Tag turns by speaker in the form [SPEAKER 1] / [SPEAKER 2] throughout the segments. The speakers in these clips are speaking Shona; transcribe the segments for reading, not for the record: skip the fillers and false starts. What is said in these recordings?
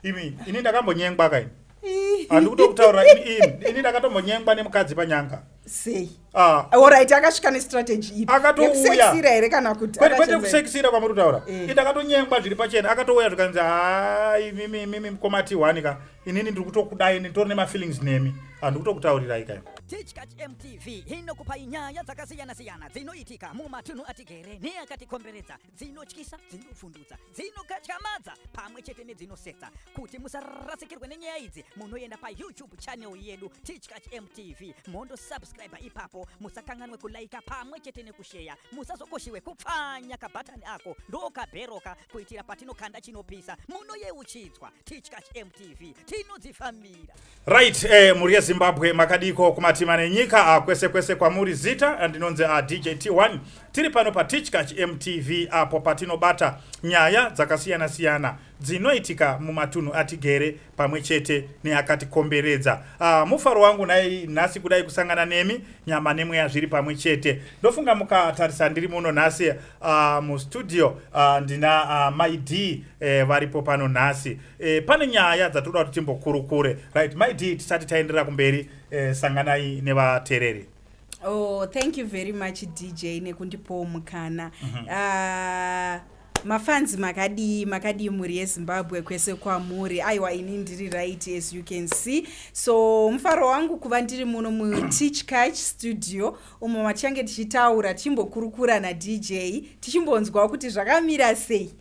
[SPEAKER 1] Imi, ini ndakambonyengwa kaini. Handikutokutaura ini, ini ndakatombonyengwa nemukadzi panyanga.
[SPEAKER 2] Sei? Ah. Alright, akasvika nestrategy ipi?
[SPEAKER 1] Akatouya.
[SPEAKER 2] Yekusekisira here kana kuti?
[SPEAKER 1] Kwete, kwete
[SPEAKER 2] akashandisa-
[SPEAKER 1] kusekisira kwamuri kutaura.
[SPEAKER 2] Eh.
[SPEAKER 1] Ini ndakatonyengwa zviri pachena. Akatouya zvikanzi, "Haa, imimi, imimi mukoma T1 ka. Inini ndiri kutokudai, nditori nemafeelings nemi. Handikutokutaurirai kai."
[SPEAKER 3] Tichkach MTV inokupai nyaya dzakasiyana-siyana dzinoitika mumatunhu atigere neakatikomberedza, dzinotyisa, dzinovhundutsa, dzinokatyamadza pamwe chete nedzinosetsa. Kuti musarasikirwe nenyaya idzi, munoenda paYouTube channel yedu Tichkach MTV, mondosubscribe ipapo. Musakanganwe kulaika pamwe chete nekusheya. Musazokoshiwe kupfanya kabhatani ako ndokabheroka kuitira patinokanda chinopisa munoyeuchidzwa. Tichkach MTV, tinodzifambira.
[SPEAKER 1] Right, mhuri yeZimbabwe, makadiko kumatima nenyika, kwese kwese kwamuri? Zita ndinonzi DJ T1. Tiri pano paTichkach MTV apo patinobata nyaya dzakasiyana siyana dzinoitika mumatunhu atigere pamwe chete neakatikomberedza. Mufaro wangu nai nhasi kudai kusangana nemi, nyama nemweya zviri pamwe chete. Ndofunga mukatarisa ndiri muno nhasi mustudio, ndina Mai D varipo pano nhasi. Pane nyaya dzatoda kuti timbokurukure. Right, Mai D, tisati taenderera kumberi, sanganai nevateereri.
[SPEAKER 2] Oh, thank you very much, DJ, nekundipawo mukana. Mafanzi makadii, makadii mhuri yeZimbabwe kwese kwamuri? Aiwa, ini ndiri right, as you can see. So mufaro wangu kuva ndiri muno muTeach Catch studio umo matichange tichitaura, tichimbokurukura naDJ, tichimbonzwa kuti zvakamira sei.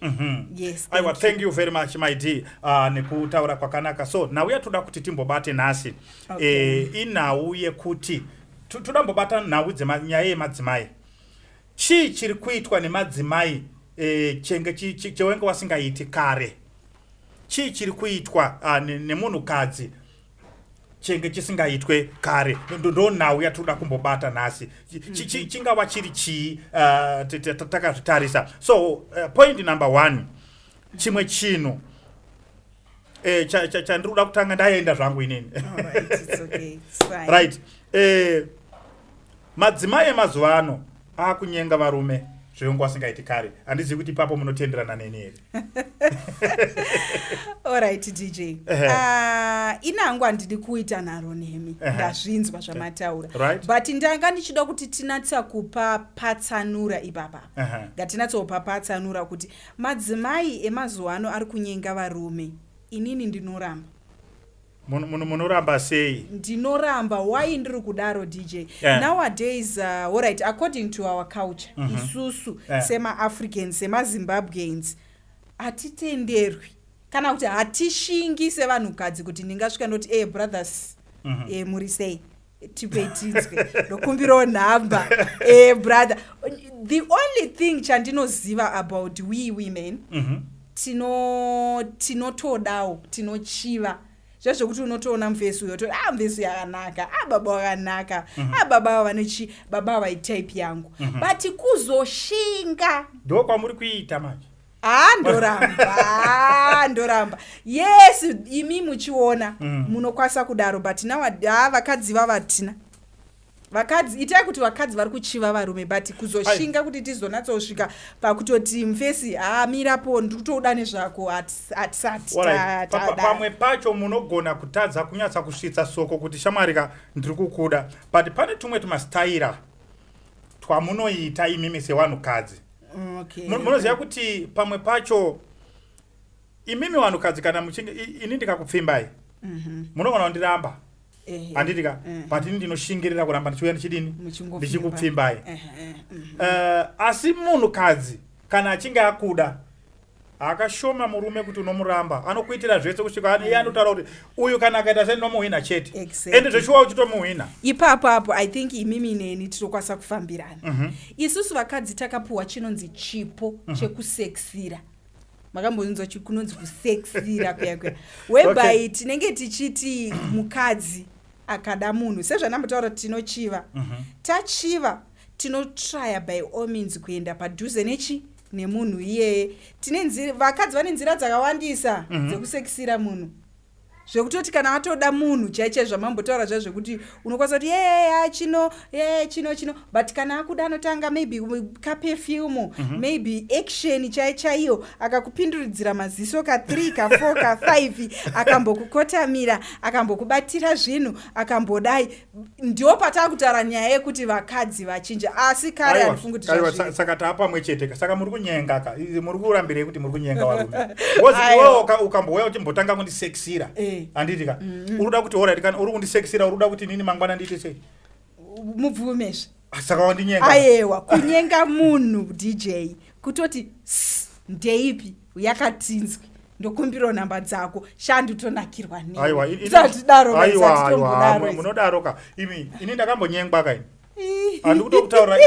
[SPEAKER 2] Yes.
[SPEAKER 1] Aiwa.
[SPEAKER 2] Thank you.
[SPEAKER 1] Thank you very much, Mai D, nekutaura kwakanaka. So nhau yatoda kuti timbobate nhasi, inhau yekuti toda mbobata nhau dzenyaya yemadzimai. Chii chiri kuitwa nemadzimai chenge chewenge wasingaiti kare? Chii chiri kuitwa nemunhukadzi chenge chisingaitwe kare? Ndo nhau yatoda kumbobata nhasi. Chingava chiri chii, takazvitarisa? So point number one, chimwe chinhu chandiri kuda kutanga ndaenda zvangu inini.
[SPEAKER 2] Alright, it's okay. It's fine.
[SPEAKER 1] Right, madzimai emazuva ano akunyenga varume zvevenge vasingaiti kare. Handizivi kuti ipapo munotenderana neni here.
[SPEAKER 2] Alright, DJ. Inangu handidi kuita nharo nemi. Ndazvinzwa zvamataura. But ndanga ndichida kuti tinatsa kupa patsanura ipapa. Ngatinatsopa patsanura kuti madzimai emazuva ano ari kunyenga varume. Inini ndinoramba.
[SPEAKER 1] Munoramba sei?
[SPEAKER 2] Ndinoramba. Why ndiri kudaro, DJ? Nowadays, alright, according to our culture, isusu semaAfricans, semaZimbabweans, hatitenderwi kana kuti hatishingi sevanhukadzi kuti ndingasvika ndoti, "E brothers, muri sei? Tipei tinzwe, ndokumbirawo nhamba, brother." The only thing chandinoziva about we women, tinotodawo, tinochiva zvezvekuti unotoona mufesi uyo, toti, "A, mufesi yakanaka, a, baba wakanaka, a, baba ava vanechi, baba ava itype yangu." But kuzoshinga
[SPEAKER 1] Ndo kwamuri kuita manje.
[SPEAKER 2] Ha, ndoramba, ha, ndoramba. Yes, imi muchiona munokwanisa kudaro, but now, ha, vakadzi vavatina, vakadzi, itai kuti vakadzi vari kuchiva varume, but kuzoshinga kuti tizonatsosvika pakutoti, "Mufesi, ha, mirapo, ndiri kutoda nezvako," hatisati
[SPEAKER 1] Pamwe pacho munogona kutadza kunyatsa kusvitsa soko kuti, "Shamwarika, ndiri kukuda," but pane tumwe tumastaira twamunoita imimi sevanhukadzi. Munoziva kuti pamwe pacho imimi vanhukadzi, kana muchinge ini ndikakupfimbai, munogona kundiramba, handiti ka? But ini ndinoshingirira kuramba ndichiuya ndichidini?
[SPEAKER 2] Muchingopfimba.
[SPEAKER 1] Ndichikupfimbai.
[SPEAKER 2] Ehe.
[SPEAKER 1] Asi munhukadzi kana achinge akuda, akashoma murume kuti unomuramba. Anokuitira zvese kusvika iye anotaura kuti, "Uyu kana akaita sendinomuhwina chete." Ende zveshuwa uchitomuhwina.
[SPEAKER 2] Ipapo apo I think imimi neni tinokwanisa kufambirana. Isusu vakadzi takapuhwa chinonzi chipo chekusekisira. Makambonzwa kunonzi kusekisira kuya kuya, whereby tinenge tichiti mukadzi akada munhu, sezvanambotaura, tinochiva. Tachiva, tinotrya by all means kuenda padhuze nechi nemunhu iyeye. Tine nzira, vakadzi vane nzira dzakawandisa dzekusekisira munhu. Zvekutoti kana atoda munhu chaichai, zvamambotaura zva zvekuti unokwanisa kuti yeya chino, ye chino chino, but kana akuda anotanga maybe kaperfume, maybe action chai chaiyo, akakupinduridzira maziso ka3, ka4, ka5, akambokukotamira, akambokubatira zvinhu, akambodai, ndo patakutaura nyaya yekuti vakadzi vachinja. Asi kare
[SPEAKER 1] Aiwa,
[SPEAKER 2] handifungi kuti
[SPEAKER 1] aiwa,
[SPEAKER 2] zvazviri.
[SPEAKER 1] Saka taapamwe chete ka. Saka muri kunyenga ka. Muri kurambirei kuti muri kunyenga varume? Because
[SPEAKER 2] Aiwa.
[SPEAKER 1] iwewe ukambouya uchimbotanga kundisekisira, handiti ka, uri kuda kuti, alright, kana uri kundisekisira, uri kuda kuti inini mangwana ndiite sei?
[SPEAKER 2] Mubvumezve.
[SPEAKER 1] Ah, saka wandinyenga.
[SPEAKER 2] Ayewa, kunyenga munhu, DJ, kutoti ndeipi yakatinzwi, ndokumbirawo nhamba dzako, shandu tonakirwa.
[SPEAKER 1] Aiwa,
[SPEAKER 2] Tisatidaro.
[SPEAKER 1] Aiwa, aiwa, munodaro ka imi. Ini ndakambonyengwa ka ini. Handi kutokutaura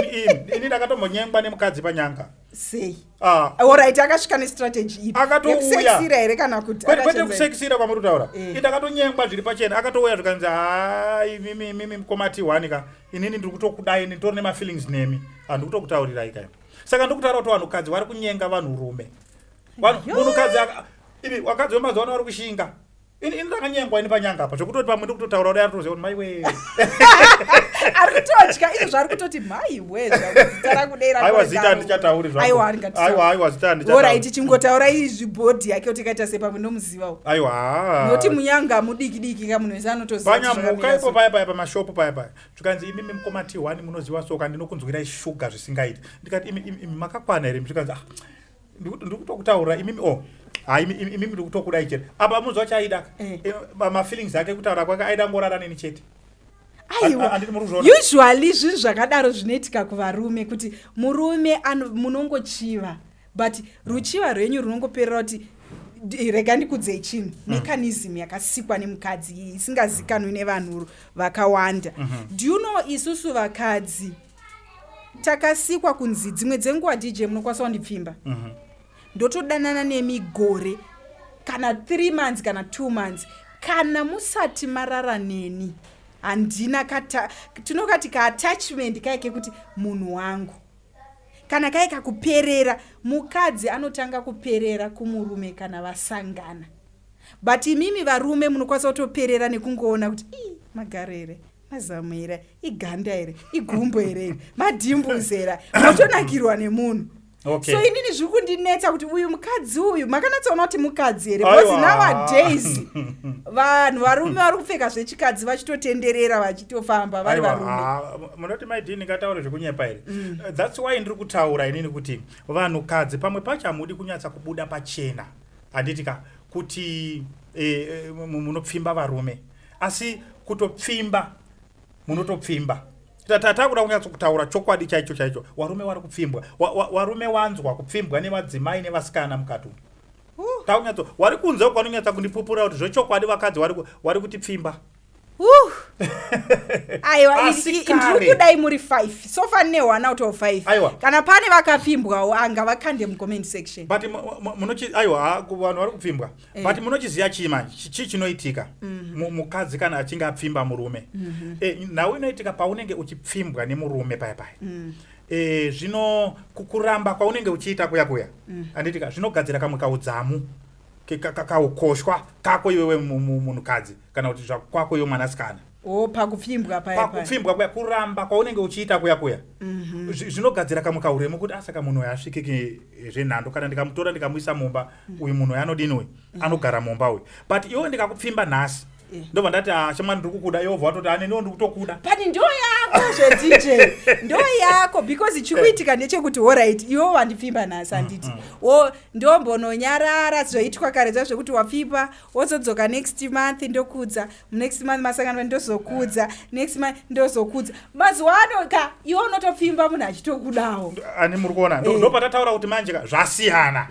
[SPEAKER 1] ini ndakatombonyengwa nemukadzi panyanga.
[SPEAKER 2] Sei?
[SPEAKER 1] Ah.
[SPEAKER 2] Alright, akasvika nestrategy ipi?
[SPEAKER 1] Akatouya.
[SPEAKER 2] Yekusekisira here kana kuti
[SPEAKER 1] Kwete, kwete
[SPEAKER 2] akachenza-
[SPEAKER 1] kusekisira kwamuri kutaura. Indakatonyengwa zviri pachena. Akatouya zvikanzi, "Hai, imimi mukoma T1 ka, inini ndiri kutokudai, nditori nemafeelings nemi, handi kutokutaurirai kai." Saka ndikutaura kuti vanhukadzi vari kunyenga vanhurume. Munhukadzi imi, vakadzi vemazuva ano vari kushinga. Ini ndakanyengwa ini panyanga apa, zvekutoti pamwe ndikutotaura kudai aritoziva kuti maiwe.
[SPEAKER 2] Ari kutotya izvo zvaari kutoti maiwe zita kudera.
[SPEAKER 1] Aiwa, zita handichatauri zvangu.
[SPEAKER 2] Aiwa, handingatauri.
[SPEAKER 1] Aiwa, aiwa, zita handichatauri.
[SPEAKER 2] Alright, chingotaurai izvi, bhodhi yake kuti ikaita sei, pamwe ndomuzivawo.
[SPEAKER 1] Aiwa.
[SPEAKER 2] Nokuti munyanga mudiki diki ka, munhu wese anotoziva kuti
[SPEAKER 1] Panyamuka
[SPEAKER 2] zvakamira
[SPEAKER 1] ipo
[SPEAKER 2] so.
[SPEAKER 1] paya paya pamashopu paya paya, zvikanzi, "Imimi mukoma T1, munoziva soka ndinokunzwirai shuga zvisingaiti." Ndikati, "Imi, imi, imi makakwana here?" Zvikanzi, "Ah, ndiri kutokutaurira imimi, o ha, imimi ndiri kutokudai chete." Apa munzwa chaaida, mafeelings ake, kutaura kwake, aida ngorara neni chete.
[SPEAKER 2] Aiwa.
[SPEAKER 1] Handiti muri kuzviona?
[SPEAKER 2] Usually zvinhu zvakadaro zvinoitika kuvarume, kuti murume munongochiva, but ruchiva rwenyu runongoperera kuti rega ndikudzei chinhu. Mechanism yakasikwa nemukadzi iyi isingazikanwi nevanhu vakawanda. Do you know, isusu vakadzi takasikwa kunzi dzimwe dzenguva, DJ, munokwanisa kundipfimba, ndotodanana nemi gore kana 3 months kana 2 months, kana musati marara neni handina kata tinokati kaattachment kai kekuti munhu wangu, kana kai kakuperera. Mukadzi anotanga kuperera kumurume kana vasangana, but imimi varume munokwanisa kutoperera nekungoona kuti ii magaro here, mazamu here, iganda here, igumbo here, iri madhimbuzi here, motonakirwa nemunhu. So inini zviri kundinetsa kuti uyu mukadzi uyu makanatsaona kuti mukadzi here, because
[SPEAKER 1] Aiwa.
[SPEAKER 2] nowadays vanhu varume vari kupfeka zvechikadzi vachitotenderera, vachitofamba vari
[SPEAKER 1] Aiwa,
[SPEAKER 2] varume.
[SPEAKER 1] ah, munoti maidii, ndingataure zvekunyepa here? That's why ndiri kutaura inini kuti vanhukadzi pamwe pacho hamudi kunyatsa kubuda pachena, handiti ka, kuti munopfimba varume, asi kutopfimba munotopfimba. Takuda kunyatsa kutaura chokwadi chaicho chaicho, varume vari kupfimbwa. Varume wanzwa kupfimbwa nevadzimai nevasikana mukati umu. Takunyatso wari kunze uko vanonyatsa kundipupurira kuti zvechokwadi vakadzi vari kutipfimba.
[SPEAKER 2] Aiwa,
[SPEAKER 1] Asi
[SPEAKER 2] ndiri kudai muri 5 so far, ne 1 out of 5.
[SPEAKER 1] Aiwa.
[SPEAKER 2] Kana pane vakapfimbwawo, anga vakande mucomment section.
[SPEAKER 1] But munochi, aiwa, vanhu vari kupfimbwa. But munochiziva chii manje? Chii chinoitika mukadzi kana achinge apfimba murume? Nhau inoitika paunenge uchipfimbwa nemurume paya paya, zvino kuramba kwaunenge uchiita kuya kuya, handitika, zvinogadzira kamwe kaudzamu kaukoshwa kako iwewe munhukadzi, kana kuti zvakwako iwe mwanasikana.
[SPEAKER 2] O, pakupfimbwa paya paya.
[SPEAKER 1] Pakupfimbwa kuya, kuramba kwaunenge uchiita kuya kuya, zvinogadzira kamwe kauremu kuti asaka munhu uyu asvikiki zvenhando, kana ndikamutora ndikamuisa mumba, uyu munhu uyu anodini, uyu anogara mumba uyu. But iwe ndikakupfimba nhasi, ndobva ndati, "Ah, shamwari, ndiri kukuda," iwe wobva watoti, "Aneniwo ndiri kutokuda."
[SPEAKER 2] But ndo yako zveDJ, ndo yako, because chikuitika ndechekuti, alright, iwe wandipfimba nhasi, handiti? Wo ndombononyarara, zvoitwa kare zva zvekuti wapfimba, wozodzoka next month, ndokudza next month, masangano, ndozokudza next month, ndozokudza. Mazuva ano ka, iwe unotopfimba munhu achitokudawo.
[SPEAKER 1] Ani muri kuona? Ndopatataura kuti manje ka zvasiyana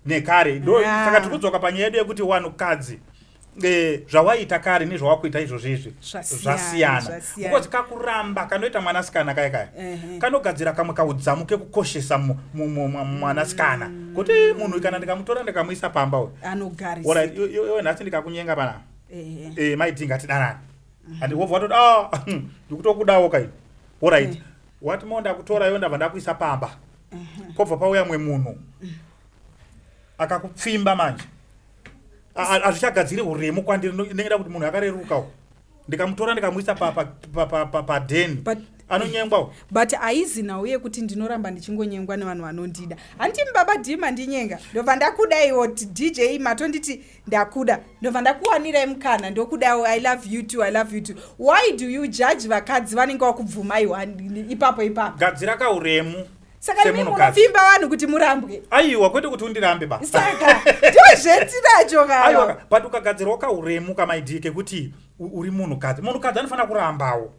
[SPEAKER 1] nekare. Saka tiri kudzoka panyaya yedu yekuti wanhukadzi, zvawaita kare nezvawakuita izvozvo izvi
[SPEAKER 2] Zvasiyana,
[SPEAKER 1] zvasiyana.
[SPEAKER 2] zvasiyana.
[SPEAKER 1] Because kakuramba kanoita mwanasikana kaya kaya kanogadzira kamwe kaudzamu kekukoshesa mwanasikana, kuti munhu kana ndikamutora ndikamuisa pamba uyu,
[SPEAKER 2] anogarisa.
[SPEAKER 1] Alright, iwe nhasi ndikakunyenga panapa, maiti ngatidanani, handi wobva watoti, "Ah, ndikutokudawo kai." Alright, wati mo ndakutora iwe, ndabva ndakuisa pamba, pobva pauya mwe munhu akakupfimba manje. Hazvichagadziri uremu kwandiri. Ndinoda kuti munhu akarerukawo, ndikamutora ndikamuisa padheni, anonyengwawo.
[SPEAKER 2] But haizi nhau yekuti ndinoramba ndichingonyengwa nevanhu vanondida. Handiti baba D mandinyenga, ndobva ndakudaiwo. DJ matonditi ndakuda, ndobva ndakuwanirai mukana, ndokudawo. I love you too, I love you too. Why do you judge vakadzi vanenge vakubvumaiwa ipapo ipapo?
[SPEAKER 1] Gadzira kauremu.
[SPEAKER 2] Saka imi
[SPEAKER 1] Semunhukadzi.
[SPEAKER 2] munopfimba vanhu kuti murambwe?
[SPEAKER 1] Aiwa, kwete kuti undirambe ba.
[SPEAKER 2] Saka ndozvetinacho.
[SPEAKER 1] Aiwa.
[SPEAKER 2] Kana
[SPEAKER 1] but ukagadzirwa kauremu kamaidii kekuti uri munhukadzi, munhukadzi anofanira kurambawo,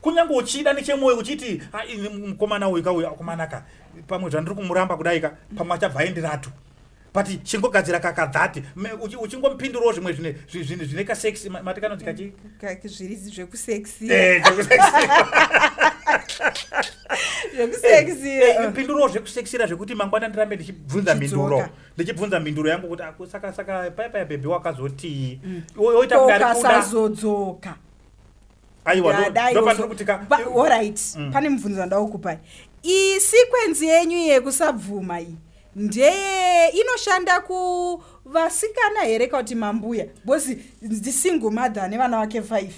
[SPEAKER 1] kunyange uchida nechemwoyo uchiti, "Ah, ini mukomana uyu kauyu akomana ka, pamwe zvandiri kumuramba kudai ka, pamwe achabva aenderatu." But chingogadzira kakadhati, uchingomupindurawo zvimwe zvine kasex, mati kanonzi kachi?
[SPEAKER 2] Zviri zvekusexy.
[SPEAKER 1] Zvekusexy.
[SPEAKER 2] Zvekusexy.
[SPEAKER 1] Pindurawo zvekusexira, zvekuti mangwana ndirambe ndichibvunza mhinduro.
[SPEAKER 2] Ndichidzoka.
[SPEAKER 1] Ndichibvunza mhinduro yangu kuti, "Aku, saka paya paya baby wakazotii?" Oita kunge ari kuda.
[SPEAKER 2] Ukasazodzoka.
[SPEAKER 1] Aiwa,
[SPEAKER 2] Dai
[SPEAKER 1] ndopandiri kuti ka
[SPEAKER 2] Alright, pane mubvunzo wandakukupai. Iyi sequence yenyu yekusabvuma iyi, ndeye inoshanda kuvasikana here kana kuti mambuya? Because ndisingle mother nevana vake 5,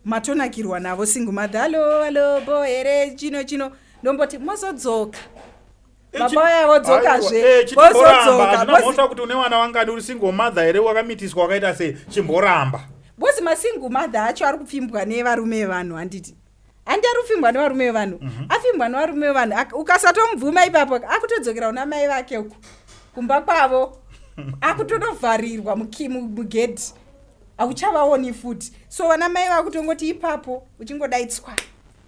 [SPEAKER 2] matonakirwa navo. Single mother, "Hallo, hallo, bo here?" Chino chino, ndomboti mozodzoka, baba vaya vodzokazve.
[SPEAKER 1] Chimboramba.
[SPEAKER 2] Vozodzoka.
[SPEAKER 1] Hazvina mhosva kuti une wana wangani, uri single mother here, wakamitiswa, wakaita sei, chimboramba.
[SPEAKER 2] Because masingle mother acho ari kupfimbwa nevarume vevanhu, handiti? Handi ari kupfimbwa nevarume vevanhu? Apfimbwa nevarume vevanhu, ukasatomubvuma ipapo, akutodzokera kuna mai vake uku kumba kwavo, akutonovharirwa mugedhi, hauchavaoni futi. So vana mai vakutongoti ipapo uchingodai tswa,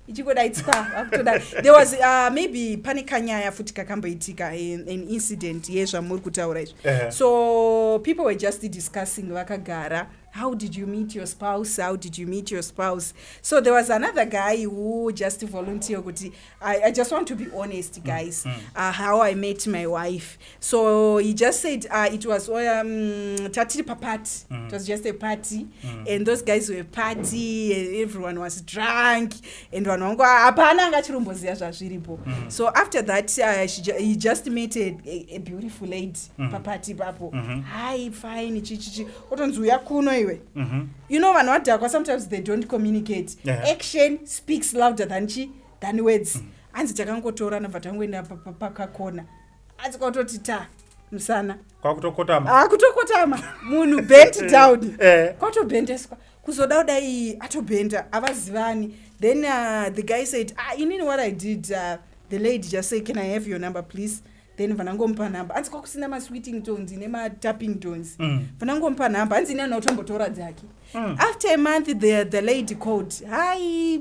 [SPEAKER 2] ichingodai tswa, vakutoda. There was maybe pane kanyaya futi kakamboitika, an incident yezvamuri kutaura izvi. So people were just discussing vakagara, "How did you meet your spouse? How did you meet your spouse?" So there was another guy who just volunteer kuti, I just want to be honest, guys, how I met my wife." So he just said it was tatiri paparty. It was just a party, and those guys were party and everyone was drunk and vanhu vangu hapana anga achiromboziva zvazviripo. So after that he just met a beautiful lady paparty ipapo. "Hi, fine," chichichi, otonzi, "Uya kuno iwe." Vanhu vadhakwa, sometimes they don't communicate. Action speaks louder than chi than words. Hanzi takangotora, nobva tangoenda pakakona, hanzi kwatoti ta musana.
[SPEAKER 1] Kwakutokotama.
[SPEAKER 2] Akutokotama, munhu bent down. Kwatobhendeswa, kuzoda kudai atobhenda, havazivani. Then the guy said, "Ah, inini what I did, the lady just say, 'Can I have your number, please?' Then vanangomupa nhamba." Hanzi kwakusina masweeting tones nematapping tones. Vanangomupa nhamba, hanzi ini anotombotora dzake. After a month the lady called, "Hi,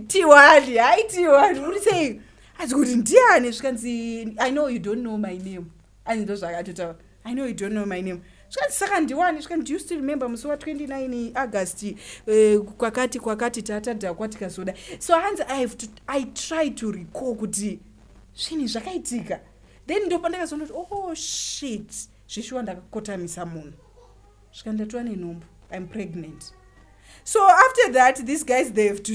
[SPEAKER 2] T1, hi T1, uri sei?" Hanzi kuti, "Ndiani?" Zvikanzi, "I know you don't know my name." Anzi ndo zvakatotaura, "I know you don't know my name." Zvikanzi, "Saka ndiwani?" Zvikanzi, "Do you still remember musi wa29 August, kwakati kwakati, tatadhakwa tikazoda?" So hanzi, I try to recall kuti zvinhu zvakaitika then, ndopandakazoona kuti, oh shit, zvishuwa ndakakotamisa munhu, svika ndatova nenhumbu, I'm pregnant. So after that these guys, they have to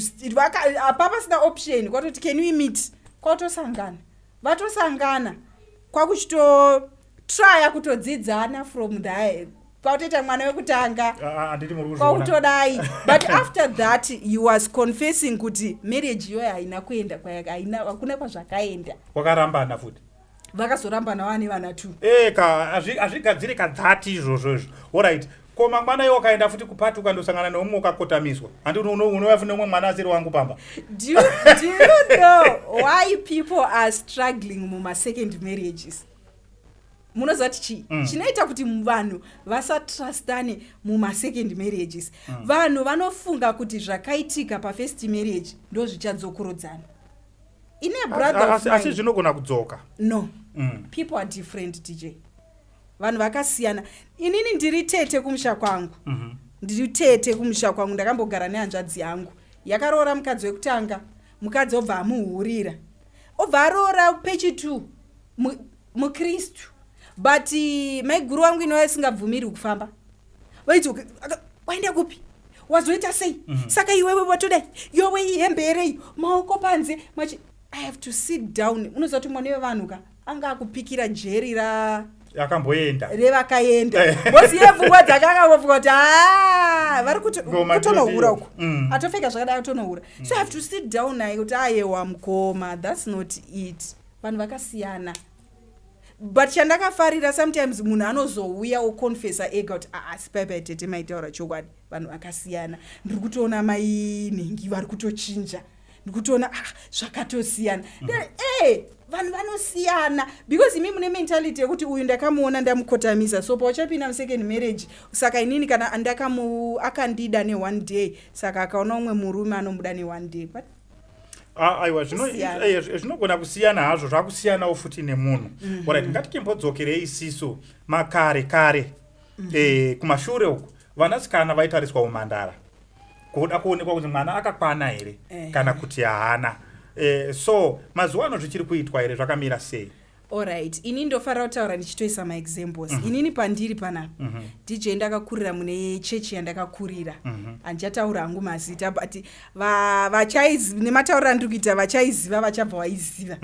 [SPEAKER 2] apa pasina option, kwatoti, "Can we meet?" Kwatosangana, vatosangana, kwakuchitotrya kutodzidzana from there, kwakutoita mwana wekutanga.
[SPEAKER 1] Ah, ah, handiti muri kuzviona?
[SPEAKER 2] Kwakutodai. But after that he was confessing kuti marriage iyoyo haina kuenda haina, hakuna kwazvakaenda.
[SPEAKER 1] Wakarambana futi.
[SPEAKER 2] Vakazorambana vane vana two.
[SPEAKER 1] Eka, hazvigadziri kadzati izvozvo izvo. Alright, ko mangwana iwe wakaenda futi kuparty, ukandosangana neumwe, ukakotamiswa, handi unouya futi neumwe mwana asiri wangu pamba?
[SPEAKER 2] Do you know why people are struggling mumasecond marriages? Munoziva kuti chii chinoita kuti vanhu vasatrustane mumasecond marriages? Vanhu vanofunga kuti zvakaitika pafirst marriage ndo zvichadzokorodzana. Ine brother of
[SPEAKER 1] Asi
[SPEAKER 2] mine.
[SPEAKER 1] zvinogona kudzoka.
[SPEAKER 2] No. People are different, DJ. Vanhu vakasiyana. Inini ndiri tete kumusha kwangu. Ndiri tete kumusha kwangu. Ndakambogara nehanzvadzi yangu yakaroora mukadzi wekutanga, mukadzi obva amuhurira, obva aroora pechi2, mukristu. But maiguru wangu inova isingabvumirwi kufamba, vaiti, "Waenda kupi? Wazoita sei? Saka iwewe watodai, yowe ihembe yerei, maoko panze machi." I have to sit down. Unoziva kuti mwana wevanhu ka anga akupikira jeri ra
[SPEAKER 1] Akamboenda.
[SPEAKER 2] Revakaenda because iye pfungwa dzake akangofunga kuti a vari
[SPEAKER 1] Ngoma
[SPEAKER 2] kutonohura
[SPEAKER 1] ndiyo.
[SPEAKER 2] uku. Atopfeka zvakadai, atonohura. So I have to sit down naye kuti, "Ayewa mukoma, that's not it. Vanhu vakasiyana." But chandakafarira, sometimes munhu anozouya oconfessa ega kuti, "Asi paipai tete maitaura chokwadi, vanhu vakasiyana. Ndiri kutoona mainhingi vari kutochinja, ndiri kutoona, ah, zvakatosiyana." E vanhu vanosiyana because imi mune mentality yekuti uyu ndakamuona ndamukotamisa, so pauchapinda musecond marriage, saka inini kana ndakamu akandida neone day, saka akaona umwe murume anomuda neone day, but
[SPEAKER 1] Ah, aiwa,
[SPEAKER 2] Kusiyana.
[SPEAKER 1] zvinogona kusiyana hazvo, zvakusiyanawo futi nemunhu. Alright, ngatichimbodzokerei isisu makare kare. Kumashure uku vanasikana vaitariswa umhandara, kuda kuonekwa kuti mwana akakwana here kana kuti haana. So mazuva ano zvichiri kuitwa here? Zvakamira sei?
[SPEAKER 2] Alright, ini ndofanira kutaura ndichitoisa maexamples. Inini pandiri panapa, DJ, ndakakurira mune chechi yandakakurira. Handichataura hangu mazita, but nematauriro andiri kuita, vachaiziva vachabva vaiziva.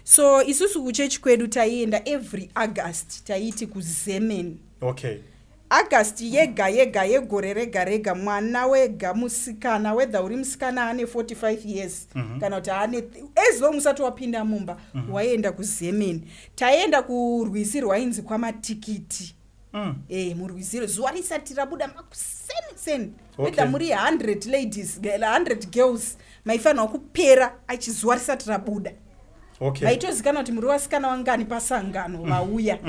[SPEAKER 2] So isusu kuchechi kwedu taienda every August, taiiti kuzemen. August yega yega yegore rega rega, mwana wega musikana, whether uri musikana ane 45 years kana kuti ane, as long usati wapinda mumba, waienda kuzemen. Taienda kurwizi rwainzi kwamatikiti. Murwizi, zuva risati rabuda, makuseni seni, whether muri 100 ladies, 100 girls, maifanirwa kupera achizuva risati rabuda. Vaitozikanwa kuti muri vasikana wangani pasangano vauya.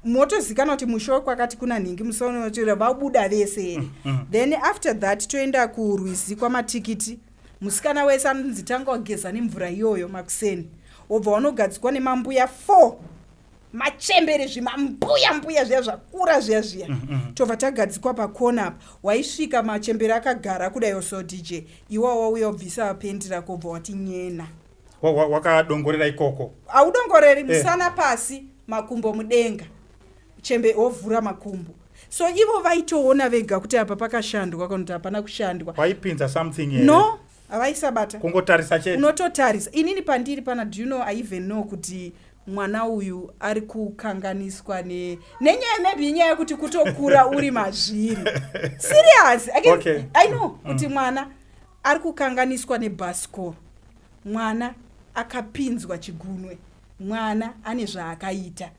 [SPEAKER 2] Motozikanwa kuti musha wekwakati kuna nhingi, musaonotira vabuda vese here. Then after that toenda kurwizi kwamatikiti. Musikana wese anonzi tanga wageza nemvura iyoyo makuseni, wobva wanogadzikwa nemambuya 4, machembere, zvimambuya mbuya zviya zvakura zviya zviya. Tobva tagadzikwa pakona apa. Waisvika machembere akagara kudai so, DJ, iwa wauya wobvisa pendi rako, wobva wati nyena.
[SPEAKER 1] Wakadongorera ikoko?
[SPEAKER 2] Haudongoreri. Musana pasi, makumbo mudenga, chembe wovhura makumbo. So ivo vaitoona vega kuti apa pakashandwa kana kuti hapana kushandwa.
[SPEAKER 1] Waipinza something here?
[SPEAKER 2] No, havaisabata.
[SPEAKER 1] Kungotarisa chete?
[SPEAKER 2] Unototarisa. Inini pandiri pana, do you know, I even know kuti mwana uyu ari kukanganiswa nenyaya, maybe inyaya yekuti kutokura uri mazviri. Serious, I, can, I know kuti mwana ari kukanganiswa nebhasikoro, mwana akapinzwa chigunwe, mwana ane zvaakaita.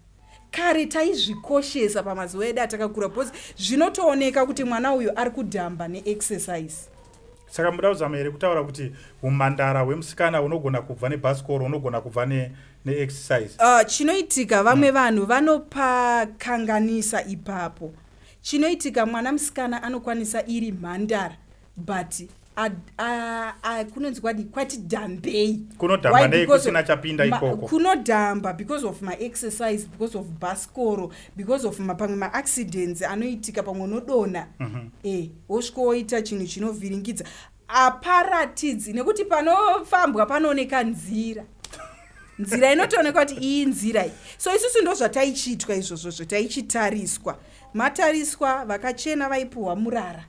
[SPEAKER 2] Kare taizvikoshesa pamazuva edu atakakura, because zvinotooneka kuti mwana uyu ari kudhamba neexercise.
[SPEAKER 1] Saka muda kuzama here kutaura kuti umhandara hwemusikana unogona kubva nebhasikoro, unogona kubva neexercise?
[SPEAKER 2] Chinoitika, vamwe vanhu vanopakanganisa ipapo. Chinoitika, mwana musikana anokwanisa iri mhandara, but kunonzi kwadi kwati dhambei.
[SPEAKER 1] Kunodhamba
[SPEAKER 2] Why?
[SPEAKER 1] Nei kusina chapinda ikoko?
[SPEAKER 2] Kunodhamba because of maexercise, because of bhasikoro, because of pamwe maaccidents anoitika, pamwe unodonha. Wosvika woita chinhu chinovhiringidza, aparatidzi nekuti panofambwa panooneka nzira, nzira inotoonekwa kuti iyi nzira iyi. So isusu ndo zvataichiitwa izvozvozvo, taichitariswa. Matariswa, vakachena vaipuhwa murara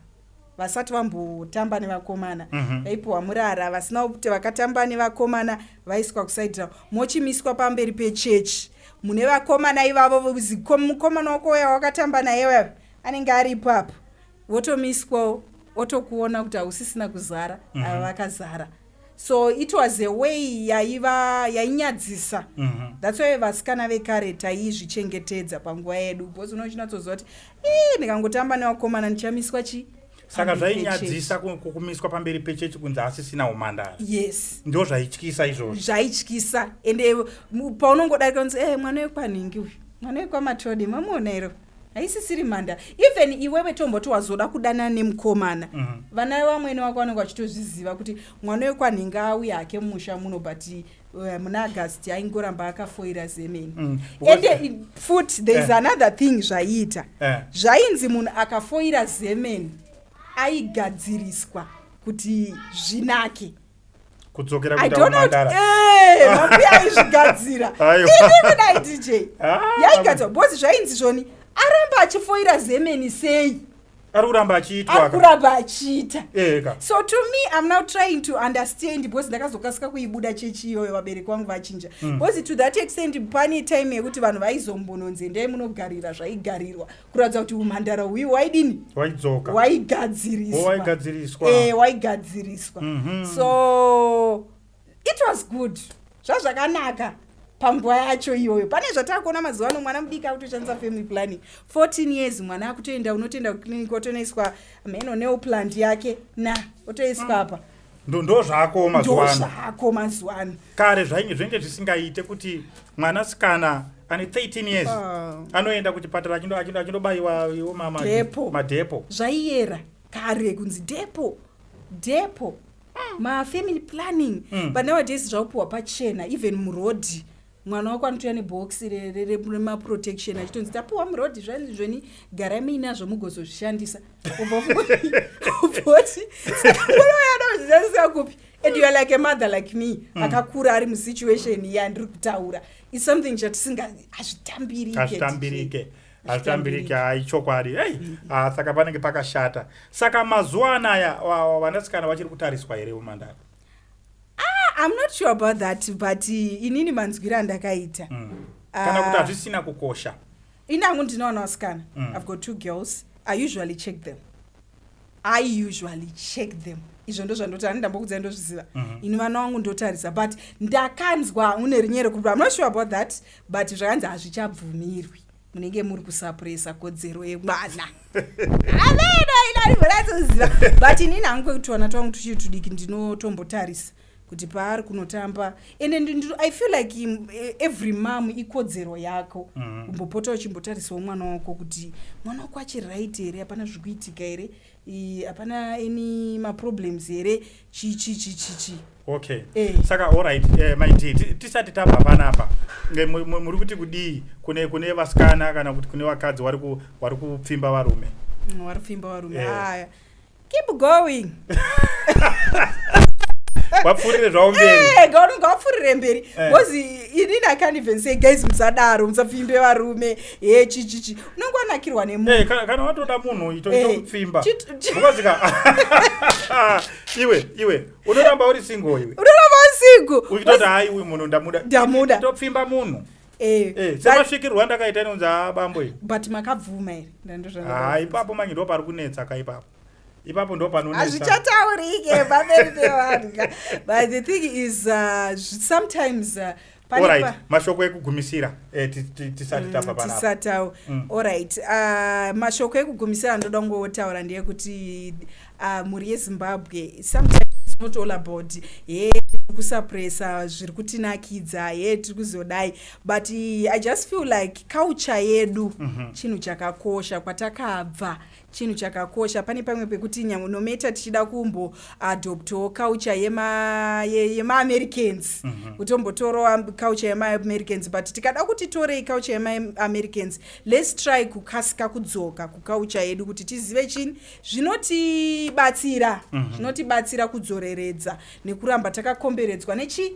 [SPEAKER 2] vasati vambotamba nevakomana. Vaipuhwa murara. Vasina kuti vakatamba nevakomana vaiswa kuside ravo, mochimiswa pamberi pechechi mune vakomana ivavo. Mukomana wako uya wakatamba naye uya anenge aripo apo, votomiswawo, otokuona kuti hausisina kuzara. Ava vakazara. So it was a way yaiva yainyadzisa. That's why vasikana vekare taizvichengetedza panguva yedu, because unochinatsoziva kuti, "Ii, ndikangotamba nevakomana ndichamiswa chi
[SPEAKER 1] Saka
[SPEAKER 2] pamberi pechechi."
[SPEAKER 1] zvainyadzisa kumiswa pamberi pechechi kunzi asisina umhandara?
[SPEAKER 2] Yes.
[SPEAKER 1] Ndo zvaityisa izvozvo?
[SPEAKER 2] Zvaityisa. Ende paunongodarika unzi, "E, mwana wekwanhingi uyu, mwana wekwamatode, mamuona iro, haisisiri mhandara." Even iwewe tomboti wazoda kudanana nemukomana, vana vamwene wako vanenge vachitozviziva kuti mwana wekwanhingi auya hake mumusha muno, but muna August aingoramba akafoira zemeni. Ende futi there is another thing zvaiita. Zvainzi munhu akafoira zemeni aigadziriswa kuti zvinake.
[SPEAKER 1] Kudzokera
[SPEAKER 2] I
[SPEAKER 1] kuita
[SPEAKER 2] don't know kuti
[SPEAKER 1] umhandara?
[SPEAKER 2] Mambuya aizvigadzira.
[SPEAKER 1] Aiwa.
[SPEAKER 2] Ini kudai, DJ,
[SPEAKER 1] Ah,
[SPEAKER 2] yaigadzirwa because zvainzi zvoni aramba achifoira zemeni sei?
[SPEAKER 1] Ari kuramba achiitwa.
[SPEAKER 2] Ari kuramba achiita.
[SPEAKER 1] Eka.
[SPEAKER 2] So to me, I'm now trying to understand, because ndakazokasika kuibuda chechi iyoyo, vabereki vangu vachinja, because to that extent pane time yekuti vanhu vaizombononzi endai munogarira, zvaigarirwa kuratidza kuti umhandara huyu waidini?
[SPEAKER 1] Waidzoka.
[SPEAKER 2] Waigadziriswa.
[SPEAKER 1] Waigadziriswa.
[SPEAKER 2] Waigadziriswa. So it was good, zvazvakanaka panguva yacho iyoyo. Pane zvatakuona mazuva ano, mwana mudiki akutoshandisa family planning, 14 years mwana akutoenda, unotoenda kuclinic, otonoiswa mheno Neoplan yake na otoiswa apa.
[SPEAKER 1] Ndo zvako mazuva ano.
[SPEAKER 2] Ndozvako mazuva ano.
[SPEAKER 1] Kare zvainge zvinenge zvisingaite kuti mwanasikana ane 13 years anoenda kuchipatara achindobayiwa iwo
[SPEAKER 2] Depo.
[SPEAKER 1] Madepo.
[SPEAKER 2] Zvaiyera kare kunzi depo, depo, mafamily planning. But nowadays zvakupiwa pachena, even murodhi mwana wako anotouya nebhokisi remaprotection achitonzi tapiwa murodhi, zvanzi zveni garai muinazvo mugozozvishandisa. Ubva ubvoti saka anozvishandisa kupi? And you are like a mother like me, akakura ari musituation yandiri kutaura, is something chatisinga, hazvitambirike.
[SPEAKER 1] Hazvitambirike, hazvitambirike, hai, chokwadi. Hei, saka panenge pakashata. Saka mazuva anaya vanasikana vachiri kutariswa here umandara?
[SPEAKER 2] I'm not sure about that, but inini manzwiro andakaita,
[SPEAKER 1] Kana kuti hazvisina kukosha?
[SPEAKER 2] Inangu ndinowana vasikana. I've got two girls. I usually check them, I usually check them. Izvo ndo zvandoti ani ndambokudzai, ndozviziva. Ini vana vangu ndotarisa, but ndakanzwa une rinyere kuti, I'm not sure about that, but zvakanzi hazvichabvumirwi, munenge muri kusuppressa kodzero yemwana. Ameno, inaribonatsoziva, but inini hangu kwekuti vana twangu tuchiri tudiki ndinotombotarisa kuti paari kunotamba. Ende I feel like every mom ikodzero yako kumbopota uchimbotarisawo mwana wako kuti mwana wako achiri right here, hapana zviri kuitika here, hapana any maproblems here, chi chi chi chi chi.
[SPEAKER 1] Okay. Saka alright, maiti tisati tabva panapa, muri kuti kudii kune vasikana kana kuti kune vakadzi vari kupfimba varume?
[SPEAKER 2] Vari kupfimba varume? Aya, keep going.
[SPEAKER 1] Vapfuurire zvavo mberi.
[SPEAKER 2] Ngavapfuurire mberi, because inini I can't even say, "Guys, musadaro, musapfimbe varume," ye chichichi, unenge wanakirwa nemunhu.
[SPEAKER 1] Kana watoda munhu, itopfimba, because ka iwe unoramba uri single iwe.
[SPEAKER 2] Unoramba uri single.
[SPEAKER 1] Uchitoti, "Hai, uyu munhu ndamuda."
[SPEAKER 2] Ndamuda.
[SPEAKER 1] Topfimba munhu. Semasvikirwo andakaita, inonzi abambo iyi.
[SPEAKER 2] But makabvuma here?
[SPEAKER 1] Ha, ipapo manje ndo pari kunetsa ka ipapo, ipapo ndo panonetsa.
[SPEAKER 2] Hazvichataurike pamberi pevanhu ka. But the thing is, sometimes pane
[SPEAKER 1] Alright, mashoko ekugumisira, tisati tabva panapa.
[SPEAKER 2] Tisatawo. Alright, mashoko ekugumisira ndoda kungotaura ndeyekuti mhuri yeZimbabwe, sometimes it's not all about he kusuppressa zviri kutinakidza, he tiri kuzodai, but I just feel like culture yedu chinhu chakakosha, kwatakabva chinhu chakakosha. Pane pamwe pekuti no matter tichida kumboadoptawo culture yemaAmericans, kutombotorawo culture yemaAmericans, but tikada kuti torei culture yemaAmericans, let's try kukasika kudzoka kuculture yedu kuti tizive chini zvinotibatsira, zvinotibatsira kudzoreredza nekuramba takakomberedzwa nechi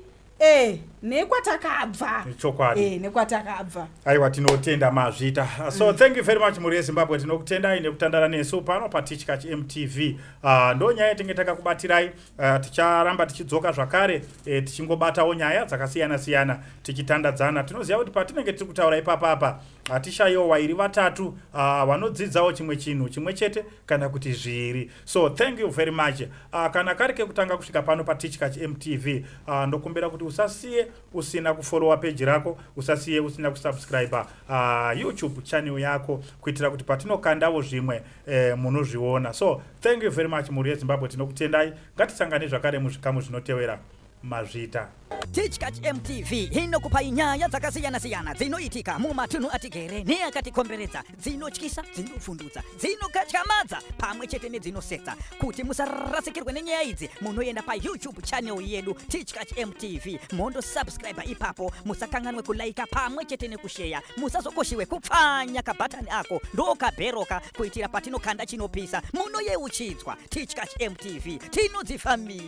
[SPEAKER 2] nekwatakabva.
[SPEAKER 1] Chokwadi.
[SPEAKER 2] Nekwatakabva.
[SPEAKER 1] Aiwa, tinotenda, mazvita. So thank you very much, mhuri yeZimbabwe, tinokutendai nekutandara nesu pano paTichkach MTV. Ndo nyaya yatinge takakubatirai. Ticharamba tichidzoka zvakare, tichingobatawo nyaya dzakasiyana siyana, tichitandadzana. Tinoziva kuti patinenge tiri kutaura ipapapa hatishayiwo vairi vatatu vanodzidzawo chimwe chinhu chimwe chete kana kuti zviri. So thank you very much. Kana kari kekutanga kusvika pano paTichkach MTV, ndokumbira kuti usasiye usina kufollowa peji rako, usasiye usina kusubscribe YouTube channel yako, kuitira kuti patinokandawo zvimwe munozviona. So thank you very much, mhuri yeZimbabwe, tinokutendai. Ngatisangane zvakare muzvikamu zvinotevera. Mazvita.
[SPEAKER 3] Tichkach MTV inokupai nyaya dzakasiyana-siyana dzinoitika mumatunhu atigere neakatikomberedza, dzinotyisa, dzinovhundutsa, dzinokatyamadza pamwe chete nedzinosetsa. Kuti musarasikirwe nenyaya idzi, munoenda paYouTube channel yedu Tichkach MTV, mondosubscribe ipapo. Musakanganwe kulaika pamwe chete nekusheya. Musazokoshiwe kupfanya kabhatani ako ndokabheroka, kuitira patinokanda chinopisa munoyeuchidzwa. Tichkach MTV, tinodzifambira.